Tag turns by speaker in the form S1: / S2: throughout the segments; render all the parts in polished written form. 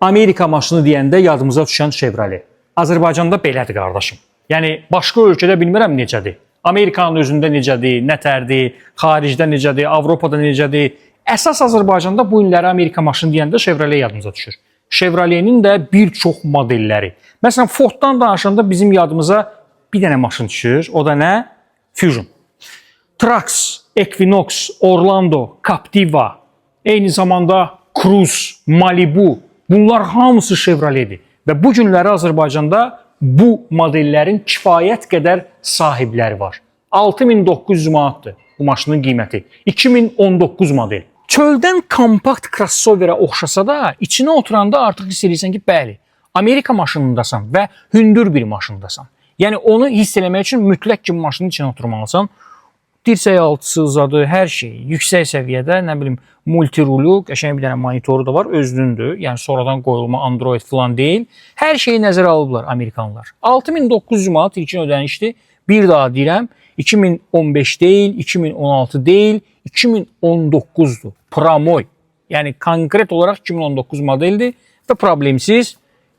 S1: Amerika maşını deyəndə yadımıza düşən Chevrolet. Azərbaycanda belədir qardaşım. Yəni başqa ölkədə bilmirəm necədir. Amerikanın özündə necədir, nətərdir, xaricdə necədir, Avropada necədir. Əsas Azərbaycanda bu günləri Amerika maşını deyəndə Chevrolet yadımıza düşür. Chevrolet-in də bir çox modelləri. Məsələn, Ford-dan danışanda bizim yadımıza bir dənə maşın düşür. O da nə? Fusion. Trax, Equinox, Orlando, Captiva, eyni zamanda Cruze, Malibu, bunlar hamısı Chevrolet-dir. Və bu günləri Azərbaycanda bu modellərin kifayət qədər sahibləri var. 6900 manatdır bu maşının qiyməti. 2019 model. Çöldən kompakt crossoverə oxşasa da, içinə oturanda artıq hiss edirsən ki, bəli, Amerika maşınındasan və hündür bir maşındasan. Yəni onu hiss eləmək üçün mütləq ki, maşının içinə oturmalısan. Dirsək altısı uzadı, hər şey yüksək səviyyədə, nə bilim, multirulu, qəşəng bir dənə monitoru da var, özünündür. Yəni sonradan qoyulma Android falan deyil. Hər şeyi nəzərə alıblar amerikanlar. 6900 manat ilkin ödənişdir. Bir daha deyirəm, 2015 deyil, 2016 deyil, 2019-dur. Pramoy. Yəni konkret olaraq 2019 modeldir və problemsiz.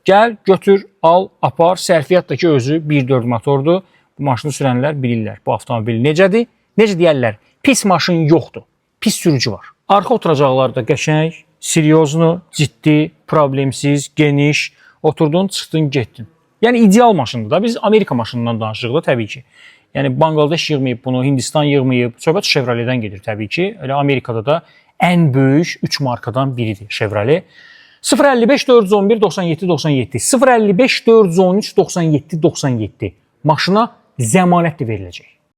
S1: Gəl, götür, al, apar. Sərfiyyat da ki özü 1.4 motordur. Bu maşını sürənlər bilirlər bu avtomobil necədir. Necə deyərlər, pis maşın yoxdur. Pis sürücü var. Arxa oturacaqlar da qəşəng, seriozlu, ciddi, problemsiz, geniş. Oturdun, çıxdın, getdin. Yəni ideal maşındır da. Biz Amerika maşınından danışırıq da təbii ki. Yəni Bangladeş yığmayıb bunu, Hindistan yığmayıb. Söhbət Chevrolet-dən gedir təbii ki. Elə Amerikada da ən böyük 3 markadan biridir Chevrolet. 055 411 97 97, 055 413 97 97 maşına zəmanət də veriləcək.